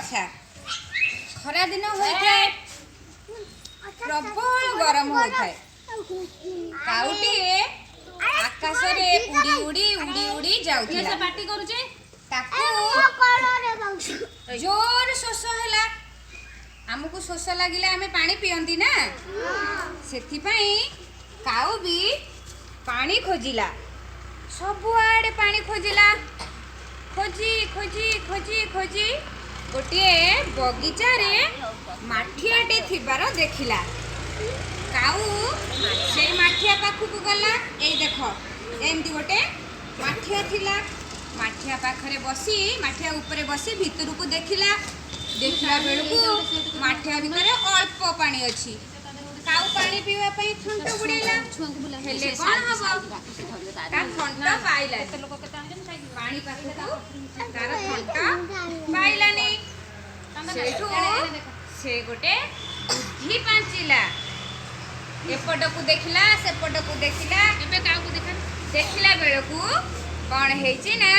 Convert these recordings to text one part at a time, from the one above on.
କଥା। ଖରାଦିନ ହୋଇଥାଏ, ପ୍ରବଳ ଗରମ ହୋଇଥାଏ। କାଉଟିଏ ଆକାଶରେ ଉଡ଼ି ଉଡ଼ି ଉଡ଼ି ଉଡ଼ି ଯାଉଥିଲା। ପାଟି କରୁଛି। ତାକୁ ଜୋର ଶୋଷ ହେଲା। ଆମକୁ ଶୋଷ ଲାଗିଲେ ଆମେ ପାଣି ପିଅନ୍ତି ନା? ସେଥିପାଇଁ କାଉ ବି ପାଣି ଖୋଜିଲା। ସବୁଆଡ଼େ ପାଣି ଖୋଜିଲା। ଖୋଜି ଖୋଜି ଖୋଜି ଖୋଜି ଗୋଟିଏ ବଗିଚାରେ ମାଠିଆଟେ ଥିବାର ଦେଖିଲା। କାଉ ସେଇ ମାଠିଆ ପାଖକୁ ଗଲା। ଏଇ ଦେଖ, ଏମିତି ଗୋଟେ ମାଠିଆ ଥିଲା। ମାଠିଆ ପାଖରେ ବସି, ମାଠିଆ ଉପରେ ବସି ଭିତରକୁ ଦେଖିଲା। ଦେଖିଲା ବେଳକୁ ମାଠିଆ ଭିତରେ ଅଳ୍ପ ପାଣି ଅଛି। କାଉ ପାଣି ପିଇବା ପାଇଁ ଥଣ୍ଟ ବୁଡ଼େଇଲା। ହେଲେ କ'ଣ ହବ, ତା ଥଣ୍ଟ ପାଇଲାନି। ପାଣି ପାଖକୁ ତାର ଥଣ୍ଟ ପାଇଲାନି। ସେଇଠୁ ସେ ଗୋଟେ ବୁଦ୍ଧି ପାଞ୍ଚିଲା। ଏପଟକୁ ଦେଖିଲା, ସେପଟକୁ ଦେଖିଲା। ଏବେ କାହାକୁ ଦେଖା। ଦେଖିଲା ବେଳକୁ କ'ଣ ହେଇଛି ନା,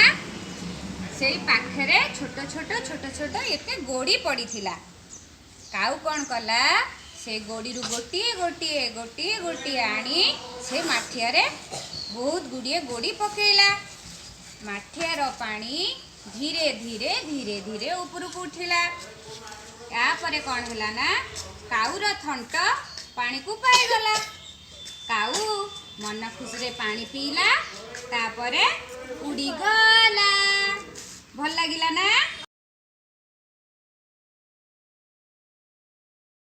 ସେଇ ପାଖରେ ଛୋଟ ଛୋଟ ଛୋଟ ଛୋଟ ଏତେ ଗୋଡ଼ି ପଡ଼ିଥିଲା। କାଉ କ'ଣ କଲା? ସେ ଗୋଡ଼ିରୁ ଗୋଟିଏ ଗୋଟିଏ ଗୋଟିଏ ଗୋଟିଏ ଆଣି ସେ ମାଠିଆରେ ବହୁତ ଗୁଡ଼ିଏ ଗୋଡ଼ି ପକେଇଲା। ମାଠିଆର ପାଣି ଧୀରେ ଧୀରେ ଧୀରେ ଧୀରେ ଉପରକୁ ଉଠିଲା। ତାପରେ କ'ଣ ହେଲା ନା, କାଉର ଥଣ୍ଟ ପାଣିକୁ ପାଇଗଲା। କାଉ ମନ ଖୁସିରେ ପାଣି ପିଇଲା, ତାପରେ ଉଡ଼ିଗଲା। ଭଲ ଲାଗିଲା ନା?